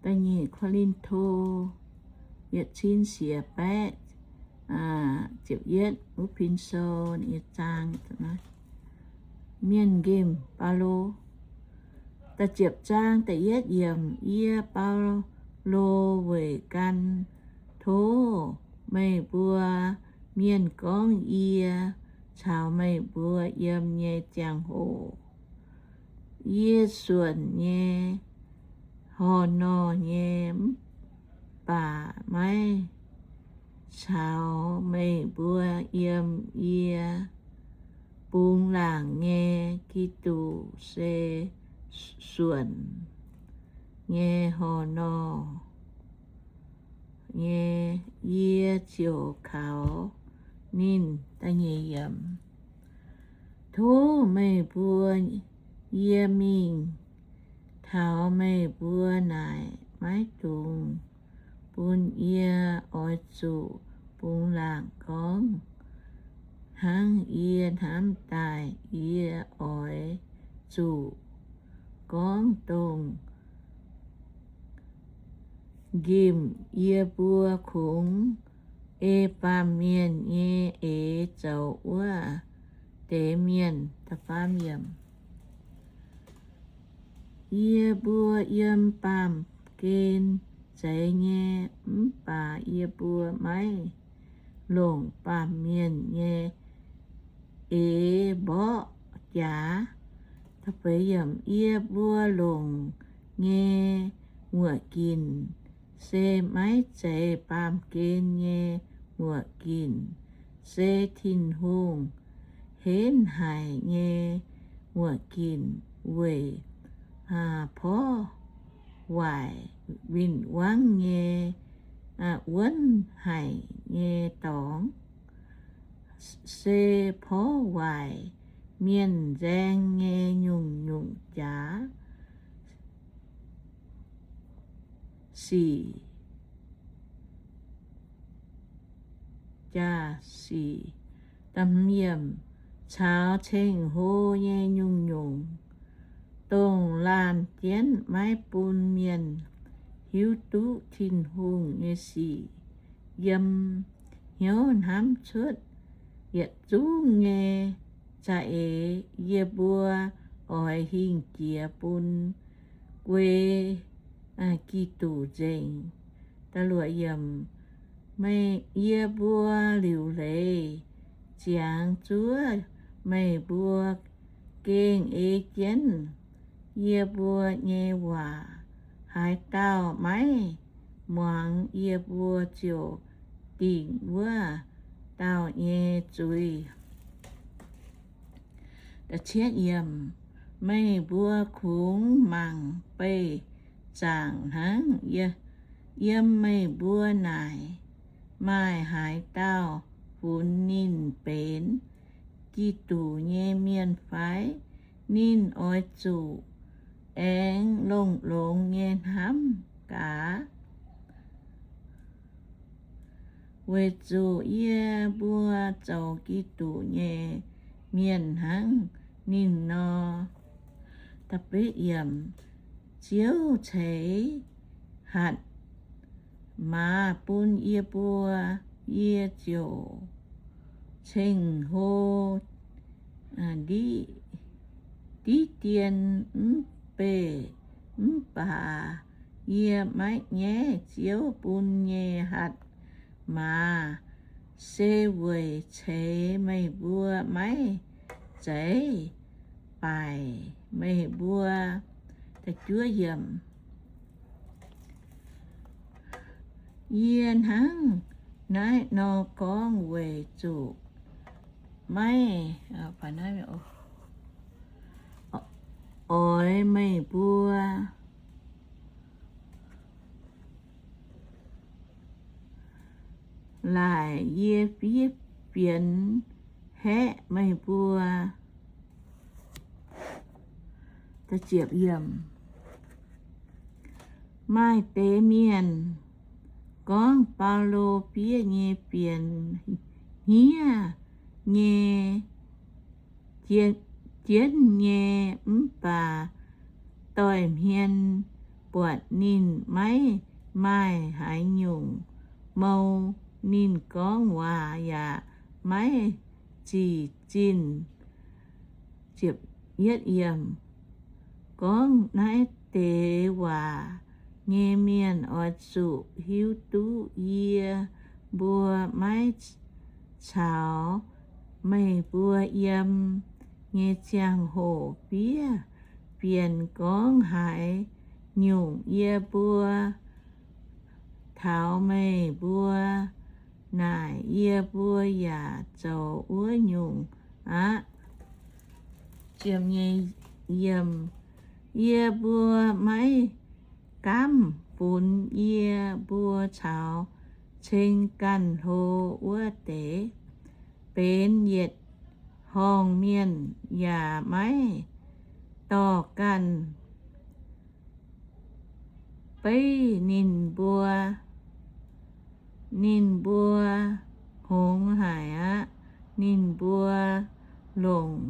Da'nyeic Ko^lin^to yietc cin siec baeqv ziepc yietv wuov pin sou nyei zaang. Mienh nqemh Baulo. Da'ziepc zaang da'yietv yiemc. Yie, Baulo, weic gan tov meih mbuo mienh gorngv yie caux meih mbuo yiem nyei ziangh hoc, yie suonc nyei horh nor nyei, mv baac maiv caux meih mbuo yiem. Yie bungx laangc nyei Giduc se suonc nyei horh nor nyei, yie ziouc kaux ninh. Tov meih mbuo yie mingh taux meih mbuo naaic, maiv dungx bun yie oix zuqc bungx laangc gorngv hnangv yie hnamv daaih. Yie oix zuqc gorngv dongh nqemh yie mbuo kungx ei baamh mienh nyei eix zoux wuov deix mienh. Yie mbuo yiem baamh gen zeiz nyei, mv baac yie mbuo maiv longc baamh mienh nyei eix mborqv jaax. Yie mbuo longc nyei muoc ginc se maiv zeiz baamh gen nyei muoc ginc, se Tin-Hungh henv haic nyei muoc ginc weic porv waaic win-wangv nyei wuonv haic nyei dorngx, se porv waaic mienh nzaeng nyei nyungc-nyungc jaax sic, jaax sic, caux ceng-hlo nyei nyungc-nyungc, dongh laanh jienv maiv bun mienh hiuv duqv Tin-Hungh nyei sic. Yiem hnyouv hnamv cuotv yietc zungv nyei za'eix, yie mbuo oix hingh jiex bun guei Giduc nzengc. Yie mbuo liuc leiz ziangx zuov meih mbuo gengh ei jienv yie mbuo nyei waac. Haaix dauh maiv muangx, yie mbuo ziouc dingc wuov dauh nyei zuiz. Meih mbuo kungx mangc beih zaangc hnangv. Yiem meih mbuo naaic maaih haaix dauh funx ninh benx Giduc nyei mienh fai? Ninh oix zuqc aengx longx-longx nyei hnamv gaax, weic zuqc yie mbuo zoux Giduc nyei mienh hnangv ninh nor. Ziouv ceix hatc maaz bun yie mbuo, yie ziouc ceng-hlo ndiqv dien mv beih. Mv baac yie maiv nyaiv Ziouv bun nyei hatc maaz, se weic ceix meih mbuo maiv zeiz baaic meih mbuo. Yie hnangv naaiv nor gorngv weic zuqc maiv oix meih mbuo laaic yie fiev fienx haeqv meih mbuo. Maaih deix mienh gorngv Baulo fiev nyei fienx hniev nyei, jienv nyei, mv baac doix-hmien buatc ninh maiv maaih haaix nyungc mou. Ninh gorngv waac yaac maiv zic zinh. Gorngv naaiv deix waac nyei mienh oix zuqc hiuv duqv yie mbuo maiv caux meih mbuo yiem nyei ziangh hoc fiev fienx gorngv haaix nyungc yie mbuo taux meih mbuo naaic, yie mbuo yaac zoux wuov nyungc aqv. Yie mbuo maiv gaamv funx yie mbuo caux ceng ganh hlo wuov deix benx yietc horngh mienh, yaac maiv dorh ganh beiv ninh mbuo. Ninh mbuo hngongx haic aqv. Ninh mbuo longc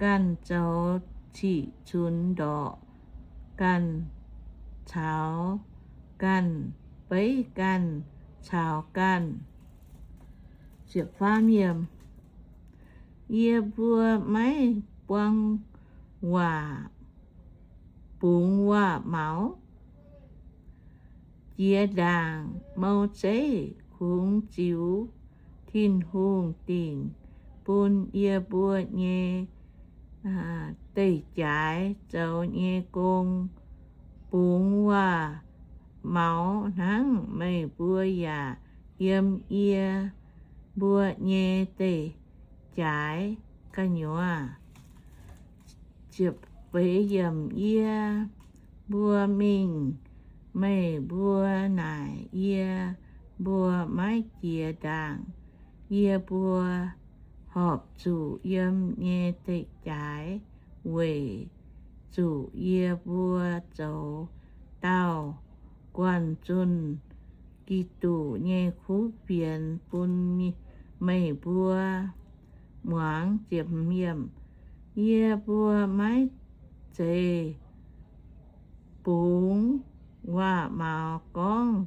ganh zoux ciqv-cunx ndorqc ganh caux ganh, beiv ganh caux ganh. Yie mbuo maiv buang waac, bungx waac-maux, jiex ndaangc mou zeiv, kungx ziux Tin-Hungh dingc bun yie mbuo nyei deic-jaaix zoux nyei gong. Bungx waac-maux hnangv, meih mbuo yaac yiem yie mbuo nyei deic-jaaix gu'nyuoz. Yie mbuo mingh, meih mbuo naaic yie mbuo maiv jiex ndaangc. Yie mbuo horpc zuqc yiem nyei deic-jaaix weic zuqc yie mbuo zoux dauh guanh zunh Giduc nyei kuv fienx bun meih mbuo muangx. Yie mbuo maiv zeiz bungx waac-maux gorngv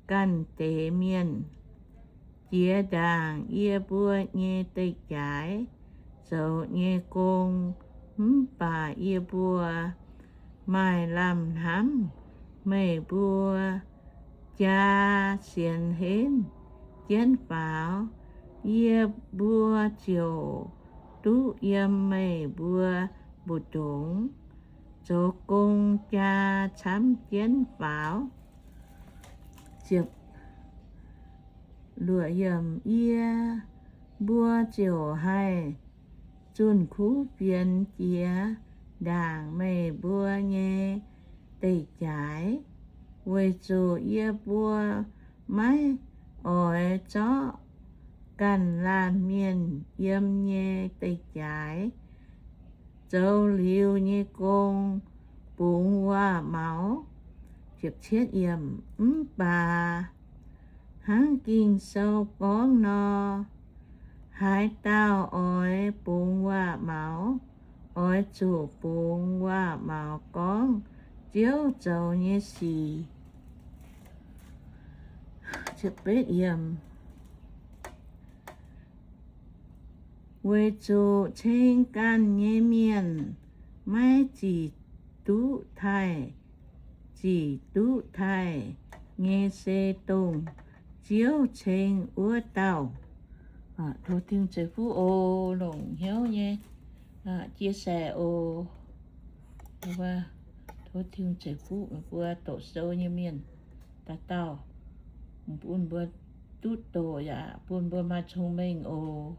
ganh deix mienh jiex ndaangc yie mbuo nyei deic-jaaix zoux nyei gong. Mv baac yie mbuo maaih lamh hnamv, meih mbuo jaa sienx henv jienv faaux, yie mbuo ziouc duqv yiem meih mbuo mbu'ndongx zoux gong jaa camv jienv faaux. Yie mbuo ziouc haih zunh kuv fienx jiex ndaangc meih mbuo nyei deic-jaaix, weic zuqc yie mbuo maiv oix zorqv ganh laanh mienh yiem nyei deic-jaaix zoux liuz nyei gong bungx waac-maux. Mv baac hnangv Ging-Sou gorngv nor, haaix dauh oix bungx waac-maux, oix zuqc bungx waac-maux gorngv Ziouv zoux nyei sic. Weic zuqc ceng ganh nyei mienh maiv zic duqv taaih, zic duqv taaih nyei se dongh Ziouv ceng wuov dauh. Tov Tin-Hungh ceix fuqv oc. Longc hnyouv nyei chia sẻ oc. Tov Tin-Hungh ceix fuqv mbuo doqc sou nyei mienh dauh dauh, bun mbuo duqv doqc yaac bun mbuo maaih cong-mengh oc.